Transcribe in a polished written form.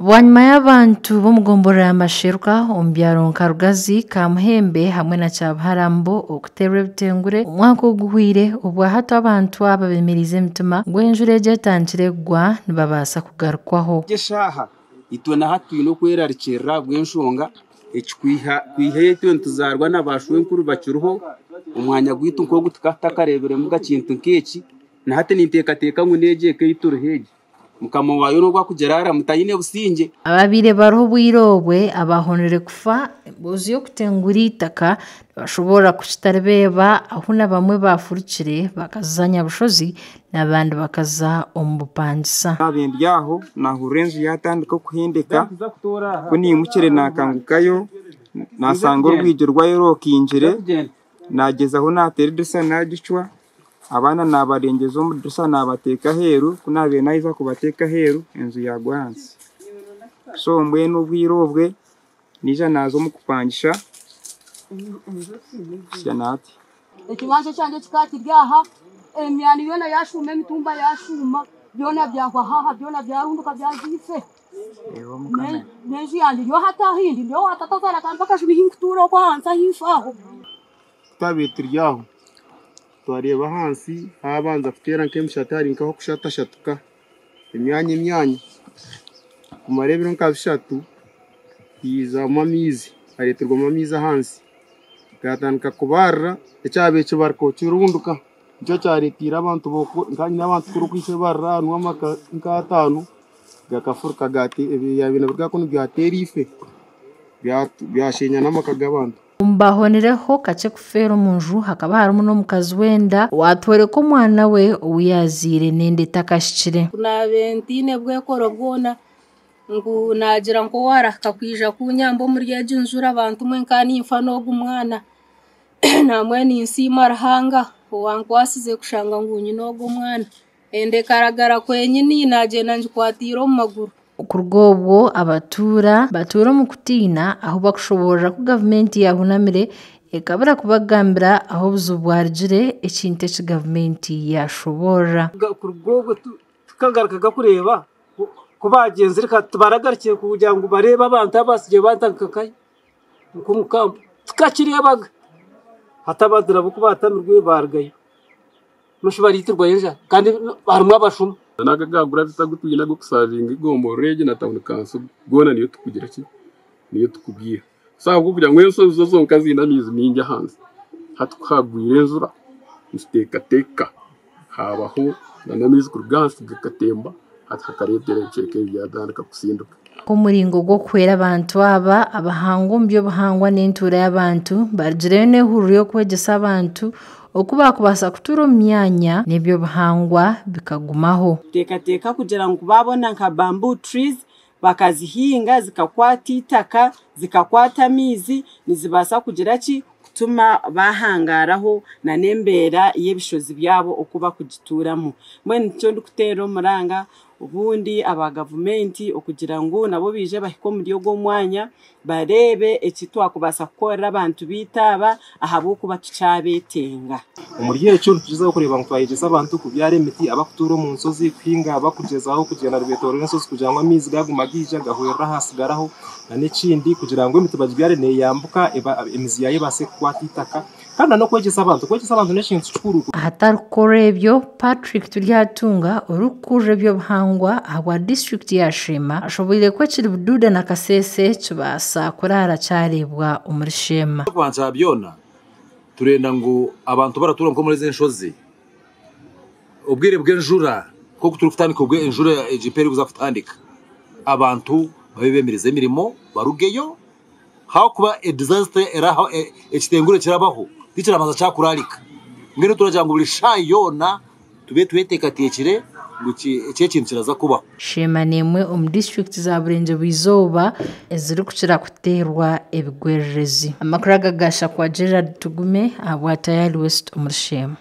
Bwanyima y'abantu b'omugomborora ya Masheruka omu byaro nka Rugazi, Kamuhembe hamwe na Kyabuharambo okuteerwa ebitengure omwaka oguhwire obwahati abantu aba bemereize emitima ngu enjura egi etandikire kugwa nibabaasa kugarukwaho. Eshaaha itwe na hati twine okwerarikirira ahabw'enshonga eki kwiha itwe nituzaarwa na baashwenkuru bakiriho omwanya gwaitu nk'ogu tukaba tutakareebiremu ekintu nk'eki na hati ninteekateeka ngu n'egi eka ei turiho egi mukama waayo n'obu akugira aramu taine busingye. Ababaire bariho obwire obwe abahonire kufa emboozi y'okutengura eitaka nibashoboorora ku kitaribeeba ahu na bamwe baafurukire bakaza Nyabushozi n'abandi bakaza omu bupangisa. Naabaire ndi aho naahurira enju yaatandika okuhendeka, ku naimukire naakangukayo naashanga orwigi rwayo rukingire, naagyezaho naateera edirisa naagicwa, abaana naabarengyeza omu dirisa naabateeka aheeru, ku naabaire naaheza kubateeka aheeru enju yaagwa ahansi. So mbwenu obwire obwe naija naaza omu kupangisha kuhitsya na hati. Ekibanja kyangye kikaba kiri aha, emyani yoona yashuuma, emitumba yashuuma, byona byahwa aha, byona byarunduka byaza ife. N'enju yangye eri hati ahindi, ndi owa tata azaara akampa akaju niho nkutuura okwo ahansi ahaifo aho. Twabaire turi aho twareeba ahansi habanza kuteera nk'emishate hari nk'ahokushatashatuka emyanya emyanya kumara ebiro nka bishatu haizamu amaizi hareeterwamu amaizi ahansi gatandika kubarira ekyabaire kibarika kirunduka nikyo kyareeteire abantu nkanye turikwiha barira harimu amaka nk'ataano gakafuruka byabaire nibyatera ife byashenya n'amaka g'abantu. Bahonireho kakye kufeera omu nju hakaba harimu n'omukazi wenda owaatworeka omwana we ou yaazaire n'enda etakahikire. Naabaire ntaine bwekoro bwona ngu naagira nk'owaarahika kwija kunyamba omuri egi njura abantu mwe nkaba ninfa n'ogu mwana namwe ninsiima Ruhanga owankwasize kushanga ngu nyine ogu omwana enda ekaragara kwenyini naagyenda ngikwatiire omu maguru. Okuruga obwo abatuura batuura omu kutiina ahu bakushoboorora ku gavumenti yaahunamire ekabura kubagambira ahu obuzibu bwarugire ekintu eki gavumenti yaashoboorora. Kuruga obwo tukagaruka kureeba ku bagyenzire tibaragarukire kugira ngu bareebe abantu abasigire batandika nk'omu kampu tukakireebaga hati abantu nabo ku batamirwe barugayo noshi bariitirwayo enjara kandi harimu abashuma. Naga gagura agu twine ag'okusavinga egomborora egi na tawuni kanso goona niyo tukugira ki niyo tukugiiha so ahabw'okugira ngu enshozi zo zonka ziine amaizi maingi ahansi hati ku hagwire enjura nituteekateeka habaho n'amaizi kuruga ahansi gakatemba hati hakareetera ebicweka ebi byatandika kusinduka. Nk'omuringo gw'okuhwera abantu aba abahanga omu by'obuhangwa n'entuura y'abantu barugireyo n'ehururu y'okwegyesa abantu oku baakubaasa kutuura omu myanya n'eby'obuhangwa bikagumaho. Teekateeka kugira ngu baabona nka bamboo trees bakazihinga zikakwata eitaka zikakwata amaizi nizibaasa kugira ki kutuma bahangaaraho n'embeera y'ebishozi byabo oku bakugituuramu. Mbwenu nikyo ndikuteera omuranga obundi aba gavumenti okugira ngu nabo baije bahike omuri ogwo omwanya bareebe eki twakubaasa kukorera abantu baitu aba ahabw'okuba tukyabeetenga. Omuri ekyo nitugyezaho kureeba ngu twayegyesa abantu kubyara emiti abakutuura omu nshozi kuhinga bakugyezaho kugyenda nibeetoorora enshozi kugira ngu amaizi gaguma gaija gahwerera ahasigaraho n'ekindi kugira ngu emiti bagibyare neeyambuka emizi yaayo ebaase kukwata eitaka kandi n'okwegyesa abantu kwegyesa abantu n'ekintu kikuru. Ahatari kukora ebyo Patrick Turyatunga orikukurira eby'obuhangwa ahabwa disiturikiti ya Sheema ashoboire ku ekiri Bududa na Kasese kibaasa kuraara kyareebwa omuri Sheema. Okubanza byona turenda ngu abantu baratuura nk'omuri ezi enshozi obwire bw'enjura nk'oku turikutandika obwe enjura egi erikuza kutandika abantu babe bemereza emirimo barugeyo hakuba edisaster eraho ekitengure kirabaho tikirabanza kyakurarika mbwenu turagira ngu buri shaaha yoona tube tweteekateekire ngu eki ekintu kiraza kubaho. Sheema n'emwe omu disiturikiti za Burengyerwa-izooba ezirikukira kuteerwa ebigwererezi. Amakuru aga gashakwa Gerald Tugume ahabwa Tayari West omuri Sheema.